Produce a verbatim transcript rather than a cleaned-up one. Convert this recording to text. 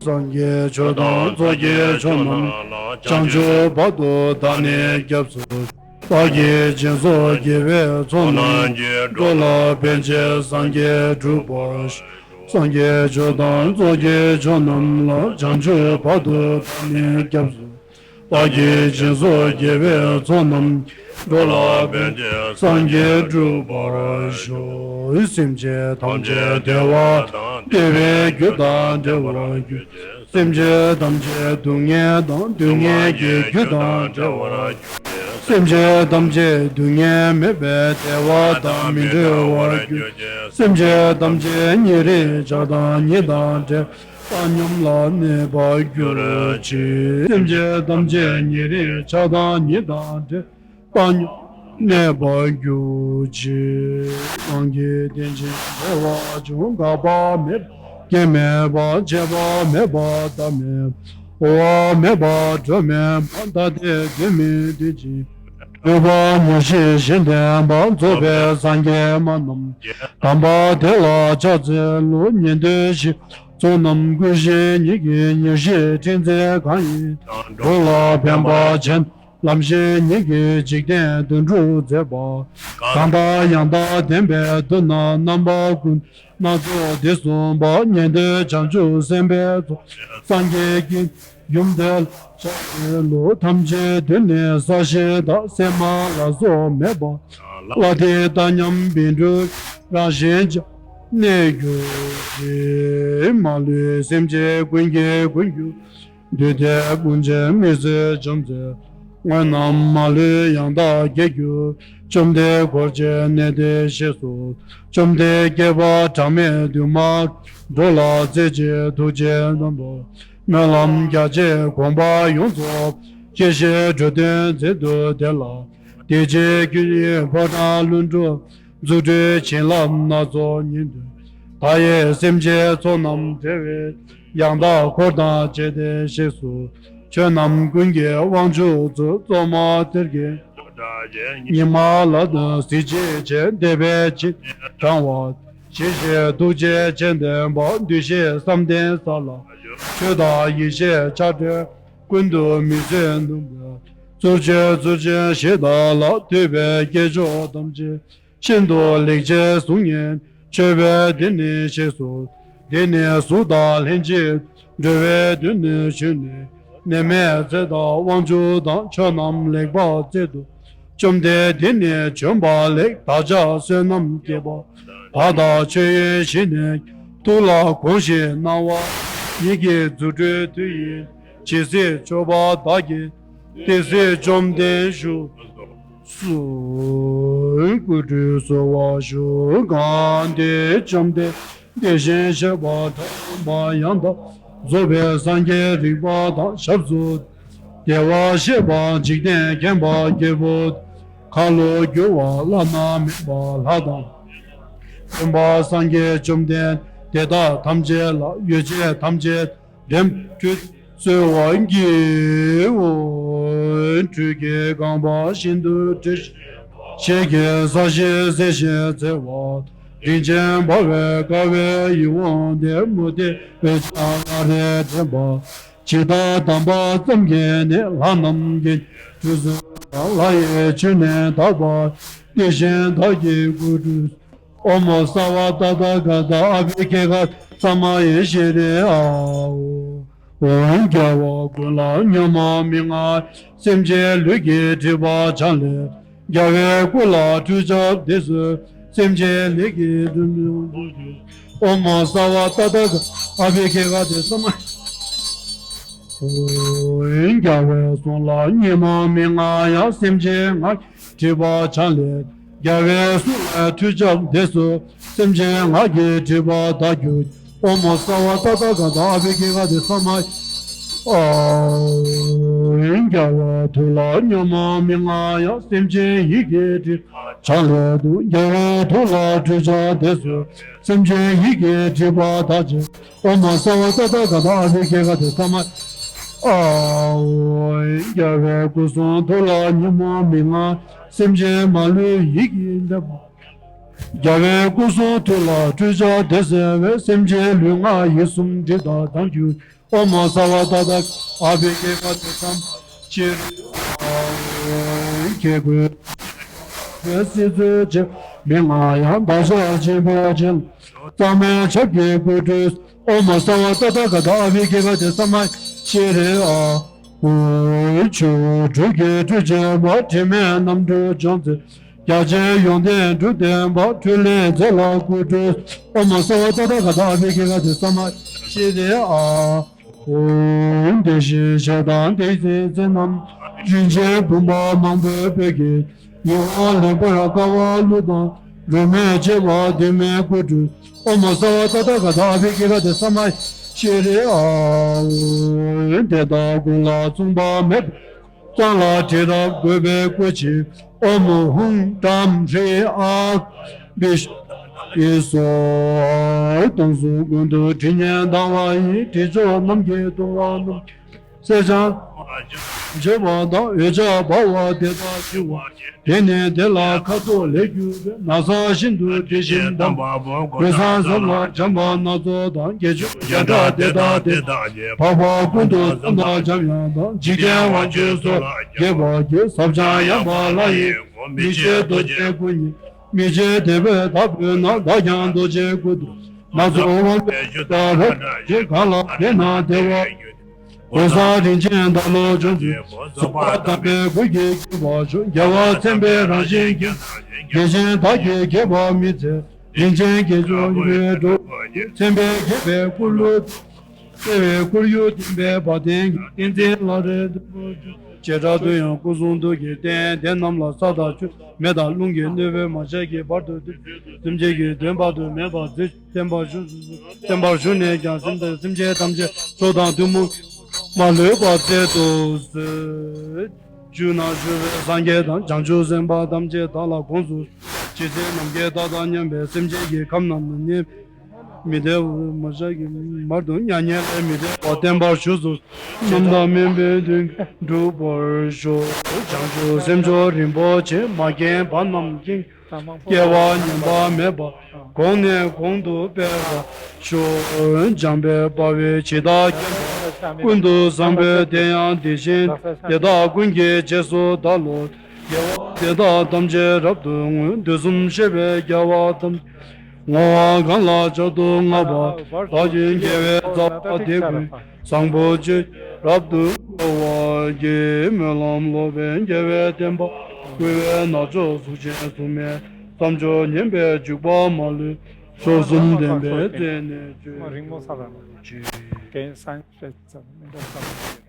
སངས་རྒྱས་ཆོས་དང་ཚོགས་ཀྱི་མཆོག་རྣམས་ལ། བྱང་ཆུབ་བར་དུ་བདག་ནི་སྐྱབས་སུ། བདག་གིས་སྦྱིན་སོགས་དགེ་བའི་ཚོགས་རྣམས་ཀྱིས། འགྲོ་ལ་ཕན་ཕྱིར་སངས་རྒྱས་འགྲུབ་པར་ཤོག། སངས་རྒྱས་ཆོས་དང་ཚོགས་ཀྱི་མཆོག་རྣམས་ལ། བྱང་ཆུབ་བར་དུ་བདག་ནི་སྐྱབས་སུ། བདག་གིས་སྦྱིན་སོགས་དགེ་བའི་ཚོགས་རྣམས་ཀྱིས། འགྲོ་ལ་ཕན་ཕྱིར་སངས་རྒྱས་འགྲུབ་པར་ཤོག། སེམས་ཅན་ཐམས་ཅད་བདེ་བ་དང་བདེ་བའི་རྒྱུ་དང་འབྲེལ་བར་འགྱུར། སེམས་ཅན་ཐམས་ཅད་སྡུག་བསྔལ་དང་སྡུག་བསྔལ་གྱི་རྒྱུ་དང་བྲལ་བར་འགྱུར། སེམས་ཅན་ཐམས་ཅད་སྡུག་བསྔལ་མེད་པའི་བདེ་བ་དང་མི་འབྲལ་བར་འགྱུར། སེམས་ཅན་ཐམས་ཅད་ཉེ་རིང་ཆགས་སྡང་གཉིས་དང་བྲལ་བའི་བཏང་སྙོམས་ལ་གནས་པར་གྱུར་ཅིག། སེམས་ཅན་ཐམས་ཅད་ཉེ་རིང་ཆགས་སྡང་གཉིས་དང་བྲལ་བའི་བཏང་སྙོམས་གནས་པར་གྱུར་ཅིག། གང་གིས་དེ་བཞིན་བདེ་བ་འབྱུང་། འགག་པ་མེད་པ། སྐྱེ་མེད་པ། བྱེད་པ་མེད་པ། ཟླ་མེད་པ། འོད་མེད་པ། སྒྲ་མེད་པ། ད་ལྟའི་དུས་མེད་དུས་ཀྱི་འོད་པ། ཉེར་ཞི་བཞི་ལྡན་པ། རྫོགས་པའི་སངས་རྒྱས་མ་རྣམས་ཀྱིས། དམ་པ་དེ་ལ་ཕྱག་འཚལ་ལོ། ཉན་ཐོས་སྲས་ཚོགས་རྣམས་ཀུན་ཤེས་ཉིད་ཀྱིས། ཉེར་ཞིའི་ཕྲིན་ཚེ་གང་ཡིན་ཀྱང་། འགྲོ་ལ་ཕན་པར་བྱེད། ལམ་ཤེས་ཉིད་ཀྱིས་འཇིག་རྟེན་དོན་གྲུབ་མཛད་པ། གང་དག་ཡང་དག་བདེན་པའི་མཐུ་རྣམས། རྣམ་པ་ཀུན་སྣ་ཚོགས་འདི་གསུངས་པ། ཉན་ཐོས་བྱང་ཆུབ་སེམས་དཔའི་ཚོགས། སངས་རྒྱས་ཀྱི་ཡུམ་དེ་ལ་ཕྱག་འཚལ་ལོ། ཐམས་ཅད་དུས་ནི་ས་གཞི་དང་། གསེག་མ་ལ་སོགས་མེད་པ། ལ་དེའི་བཏང་སྙོམས་བཻ་ཌཱུརྱ་རང་བཞིན་ཅན་གནས་གྱུར་ཅིག། མ་ལུས་སེམས་ཅན་ཀུན་གྱི་ཀུན་གྱི་འདུས་ཏེ། ཀུན་བྱེད་མི་བཟད་བཅོམ་མཛད། དངོས་རྣམས་མ་ལུས་ཡང་དག་བསྐྱེད་གྱུར། བཅོམ་ལྡན་འཁོར་བཅས་གནས་འདིར་གཤེགས་སུ། བཅོམ་ལྡན་བསྐལ་པ་གྲངས་མེད་དུ་མར། འགྲོ་ལ་སྩོལ་ཅིག་ཐུགས་རྗེ་རྣམ་པར། སྨོན་ལམ་རྒྱ་ཆེའི་དགོངས་པ་ཡོངས་རྫོགས། ཤེས་བཞིན་འགྲོ་དོན་མཛད་དུ་བདེ་ལ། བདེ་ཆེན་ཀུན་གྱི་ཕོ་བྲང་ལྷུན་གྲུབ། རྫུ་འཕྲུལ་བྱིན་རླབས་སྣ་ཚོགས་ཉིད་དུ། མཐའ་ཡས་སེམས་ཅན་ཚོགས་རྣམས་བྲལ་བའི། ཡང་དག་འཁོར་དང་བཅས་ཏེ་གཤེགས་སུ། ཆོས་རྣམས་ཀུན་གྱི་དབང་ཕྱུག་གཙོ། གཙོ་མོ་གཏེར་གྱི་ཉི་མ་ལ་དང་གཟི་བརྗིད་ཆེ། འདས་པའི་ཕྱི་དྲང་བ། ཞི་ཞིང་ཐུགས་རྗེ་ཆེ་ལྡན་པ། འདུ་ཤེས་བསམ་གཏན་ས་ལ། ཆོས་དང་ཡེ་ཤེས་ཆར་སྤྲིན་ཀུན་ཏུ་མི་བཟད་སྣུམ་པ། རྫུ་འཕྲུལ་རྫུ་ཆེན་ཞེས་བཏགས་ལ། ཐུབ་པའི་སྐྱེས་མཆོག་ཐམས་ཅད། ཤིན་ཏུ་ལེགས་བྱས་གཟུགས་བརྙན་མཆོད་པའི་དེ་ནི་གཤེགས་སུ། དེ་ནི་གཟུགས་དང་ལྷན་ཅིག་འགྲོ་བའི་དོན་ནི་ཞུས་ནས། ནད་མེད་ཚེ་དང་དབང་ཕྱུག་དང་། ཆོས་རྣམས་ལེགས་པར་སྩལ་དུ། བཅོམ་ལྡན་འདས་ནི་བྱོན་པ་ལེགས། བདག་ཅག་བསོད་ནམས་བསྐྱེད་པ་དག། དང་ཆོས་ཡོན་ཞི་ནས་ཐུགས་ལ་དགོངས་ཤིང་གནང་བ། ཉིད་ཀྱི་རྫུ་འཕྲུལ་མཐུ་ཡིས། ཇི་སྲིད་མཆོད་པ་བདག་གིས། དེ་སྲིད་བཅོམ་ལྡན་བཞུགས་སུ། སྐུ་ཁྲུས་གསོལ་བ་ཞུ། གང་དེས་བཅོམ་ལྡན་འདས་ཞེས་བྱ་བ་གྲངས་མེད་པ་ཡང་དག་རྫོགས་པའི་སངས་རྒྱས་རིག་པ་དང་ཞབས་སུ། བདེ་བར་གཤེགས་པ་འཇིག་རྟེན་མཁྱེན་པ་རྒྱལ་པོ། ཁ་ལོ་སྒྱུར་བ་བླ་ན་མེད་པ་ལྷ་དང་། མགོན་པོ་སངས་རྒྱས་བཅོམ་ལྡན་འདས་དག་ཐམས་ཅད་ལ། ཡོ་བྱད་ཐམས་ཅད་ལྡན་པའི་ཁྲུས་གསོལ་བར་བགྱིའོ། ཁྲུས་ཀྱིས་གང་བ་ཤིན་ཏུ་བཀྲུས་ཤིང་། ཞལ་གྱིས་བཟའ་ཞིང་བསྲེགས་ཤིང་འཚལ་བ། རིན་ཆེན་འབར་བའི་ཀ་བས་ཡིད་འོང་སྟེ། མུ་སྟེགས་པའི་ཕྱག་རལ་གྲིས་བརྒྱན་པ། ཇི་ལྟར་བསྡམས་པ་ཙམ་གྱིས་ནི། ལྷ་རྣམས་ཀྱི་ཁྲུས་གསོལ་བ། ལྷ་ཡི་ཆོས་ནི་དག་པར་བསྟོད་ཅིང་། བདག་གི་སྐུ་ཁྲུས་ཨོཾ་སརྦ་ཏ་ཐཱ་ག་ཏ་ཨ་བྷི་ཥེ་ག་ས་མ་ཡེ་ཤྲཱི་ཨཱཿ། འོ། འོ་རྒྱལ་བ་ཀུན་ལ་ཉོན་མོངས་མི་མངའ། སེམས་ཅན་ལུས་ཀྱི་སྒྲིབ་པ་སྦྱངས་ལས། རྒྱལ་བའི་སྐུ་ལ་ཁྲུས་བྱ་དེ་ཚུ། སེམས་ཅན་ལུས་ཀྱི་སྒྲིབ་པ་སྦྱོང་དུ་གྱུར། ཨོཾ་སརྦ་ཏ་ཐཱ་ག་ཏ་ཨ་བྷི་ཥེ་ག་ཏེ་ས་མ། འོ་རྒྱལ་བའི་གསུང་ལ་ཉོན་མོངས་མི་མངའ་ཡང་། སེམས་ཅན་ངག་གི་སྒྲིབ་པ་སྦྱངས་ལས། རྒྱལ་བའི་གསུང་ལ་ཁྲུས་བྱ་དེ་ཚུ། སེམས་ཅན་ངག་གི་སྒྲིབ་པ་དག་གྱུར་ཅིག། ཨོཾ་སརྦ་ཏ་ཐཱ་ག་ཏ་ཨ་བྷི་ཥེ་ག་ཏེ་ས་མ། འོ་རྒྱལ་བའི་ཐུགས་ལ་ཉོན་མོངས་མི་མངའ་ཡང་། སེམས་ཅན་ཡིད་ཀྱི་སྒྲིབ་པ་སྦྱངས་ལས་འདུག། རྒྱལ་བའི་ཐུགས་ལ་ཁྲུས་བྱ་དེ་ཚུ། སེམས་ཅན་ཡིད་ཀྱི་སྒྲིབ་པ་དག་ཅིང་། ཨོཾ་སརྦ་ཏ་ཐཱ་ག་ཏ་ཨ་བྷི་ཥེ་ག་ཏེ་ས་མ། འོ་རྒྱལ་བའི་སྐུ་གསུང་ཐུགས་ལ་ཉོན་མོངས་མི་མངའ། སེམས་ཅན་མ་ལུས་ཡིད་ཀྱི་སྒྲིབ་པ། རྒྱལ་བའི་སྐུ་གསུང་ཐུགས་ལ་ཁྲུས་བྱ་དེ་ཚུ་བས། སེམས་ཅན་ལུས་ངག་ཡིད་གསུམ་སྒྲིབ་པ་དག་གྱུར། ཨོཾ་སརྦ་ཏ་ཐཱ་ག་ཏ་ཨ་བྷི་ཥིག་གྷ་ཏེ་སམ་ཤྲཱི་ཨཱཿ་ཁྱེད་སྐུ་སྲིད་མཚོན་ཆེན་མི་མངའ་ཡང་དག་ཤ་ཆེན་པོ་ཆེན་གཙང་མའི་ཆབ་ཀྱི་སྐུ་སྤྲུལ། ཨོཾ་སརྦ་ཏ་ཐཱ་ག་ཏ་ཨ་བྷི་ཥིག་གྷ་ཏེ་སམ་ཤྲཱི་ཨཱཿ་ཆོ་འཕྲུལ་གྱི་སྤྲུལ་ཆེན་པོ། དྲི་མེད་རྣམ་འཕྲུལ་འབྱུང་རྩལ། རྒྱ་ཆེན་ཡོན་ཏན་འབྲུ་ལྡན་པ། འཕྲུལ་ལས་མཛད་ལ་སྐུ་སྤྲུལ། ཨོཾ་སརྦ་ཏ་ཐཱ་ག་ཏ་ཨ་བྷི་ཥིག་གྷ་ཏེ་སམ་ཤྲཱི་ཨཱཿ་དེ་བཞིན་གཤེགས་དང་དེ་བཞིན་མཚན་རྣམས། རིན་ཆེན་བུམ་པ་མང་པོའི་སྤོས་ཀྱིས། ཡིད་འོང་ལེགས་པར་དཀར་བ་ཀླུ་དང་། རོལ་མོས་གཅེས་པ་ལྡེ་མིག་སྐུ་སྤྲུལ། ཨོཾ་སརྦ་ཏ་ཐཱ་ག་ཏ་ཨ་བྷི་ཥིག་གྷ་ཏེ་སམ་ཤྲཱི་ཨཱཿ་དེ་དག་ཀུན་ལ་མཚུངས་པ་མེད། གཙང་ལ་བྲིས་རབ་བཀོད་པའི་སྐུ་ཅིག་ཨོཾ་ཧཱུྃ་ཏྲཾ་ཧྲཱིཿ་ཨཱཿ་བི་ཤྭ་ཡེ་སྭཱ་ཧཱ། སྟོང་གཟུགས་ཀུན་ཏུ་དྲི་ངད་ལྡང་བ་ཡི། དྲི་མཆོག་རྣམས་ཀྱིས་གདུང་བ་རྣམས་ཀྱི་སེར་སྦྱངས་བྱེད་པ་དང་། འོད་ཆགས་འབར་བ་དེ་དག་བཞུ་བར་བྱེད། དེ་ནས་དེ་ལ་ཁ་དོག་ལེགས་བསྒྱུར་བའི། ན་བཟའ་ཤིན་ཏུ་དྲི་ཞིམ་དང་། གོས་བཟང་ཟབ་ལ་འཇམ་པ་སྣ་ཚོགས་དང་། དགེ་ཆོས་རྒྱན་ཕྲ་དེ་དག་དེ་དག་བརྒྱད། འཕགས་པ་ཀུན་ཏུ་བཟང་དང་འཇམ་དབྱངས་དང་། འཇིག་རྟེན་དབང་ཕྱུག་སོགས་ལ་དགྱེས་པར་བགྱི། ཟབ་ཅིང་ཡངས་པ་ལྷ་ཡི་སྒོ། མི་ཕྱེད་རྡོ་རྗེའི་སྐུ་ཉིད། མི་ཕྱེད་དད་པས་བདག་པོས་ན། བདག་ཀྱང་རྡོ་རྗེའི་སྐུ་སྟོན། སྣ་ཚོགས་དབང་པོས་ཞུ་དང་རབ་ཏུ་བཞེས། གང་ལ་དེ་ན་བདེ་བ། གོས་བཟང་རིན་ཆེན་འདབ་ལོ་འབྱུང་ཚུལ། གཟུགས་པ་དམ་པའི་སྐུ་གྱིས་བསྐྱེད་པར་ཤོག། རྒྱལ་བ་སེམས་དཔའི་རང་བཞིན་གྱི། དེ་བཞིན་བདག་གིས་དགྱེས་པ་མི་ཚད། རིན་ཆེན་དགེ་སྦྱོར་ཡོན་ཏན་སྒྲུབ་པར་བགྱི། མཚན་དཔལ་རྒྱས་པའི་སྐུ་ལུས། བརྩེ་བའི་ཁོར་ཡུག་ལྡན་པའི་བ་དན་གྱིས། བསྟན་འཛིན་ལྷ་རེ་སྟོན་པར་བགྱི། བྱེ་བྲག་ཏུ་ཡང་སྐུ་གསུང་ཐུགས་ཀྱི་རྟེན་དེ་རྣམས་ལ། ས་དང་ཆུ་མེ་དང་རླུང་གི་གནོད་པས་མ་ཆགས་ཀྱི་བར་དུ་སྟིམ། སེམས་ཅན་གྱི་དོན་དཔག་ཏུ་མེད་པར་མཛོད། བརྟན་པར་བཞུགས། བརྟན་པར་བཞུགས་ནས་ཀྱང་སེམས་དང་སེམས་ཅན་ཐམས་ཅད་མཆོག་དང་ཐུན་མོང་མ་ལུས་པར་བསྩལ་དུ་གསོལ། བཅུ་ན་བཞུགས་པའི་སངས་རྒྱས་དང་བྱང་ཆུབ་སེམས་དཔའ་ཐམས་ཅད་བདག་ལ་དགོངས་སུ། ཇི་སྲིད་ནམ་མཁའི་མཐའ་དང་མཉམ་པའི་སེམས་ཅན་གྱི་ཁམས་རྣམས་ནི་མི་བདེ་བ་མ་ཆགས་ཀྱི་བར་དུ་མྱ་ངན་ལས་མི་འདའ་བར་བརྟན་པར་བཞུགས་སུ། རྣམ་དག་སྨིན་པའི་དོན་འགྲུབ་པར་ཤོག། བྱང་ཆུབ་སེམས་མཆོག་རིན་པོ་ཆེ། མ་སྐྱེས་པ་རྣམས་སྐྱེ། སྐྱེ་བ་ཉམས་པ་མེད་པ། གོང་ནས་གོང་དུ་སྤེལ་བར་ཤོག། འཇམ་དཔལ་དཔའ་བོས་ཇི་ལྟར་མཁྱེན་པ། ཀུན་ཏུ་བཟང་པོའི་དེ་ཡང་དེ་བཞིན་དེ་དག་ཀུན་གྱི་རྗེས་སུ་བདག་སློབ། དགེ་བ་དེ་དག་ཐམས་ཅད་རབ་ཏུ་བསྔོ། དུས་གསུམ་གཤེགས་པའི་རྒྱལ་བ་ཐམས་ཅད་བསྔོ་བ་གང་ལ་ཕྱག་ཏུ་བསྔགས་པ་དག་ཀྱང་། དགེ་བའི་རྩ་བ་དེ་ཀུན་བཟང་པོ་སྤྱོད་རབ་ཏུ་བསྔོ་བར་བགྱི། སྨོན་ལམ་སློབ་པའི་རྒྱལ་བའི་བསྟན་པ། བསྐུལ་བའི་རྣལ་འབྱོར་གཟུགས་ཅན་གཟུགས་མེད་བསམ་སྦྱོར་ཉན་པའི་འཇུག་པ་མ་ལུས། མཆོག་གསུམ་ལྡན་པའི་རྩལ་ནས་སྤྱོད་ཅིང་། གེ་སང་ཧྲེ་ཙམ་མི་འདུག་བསམ།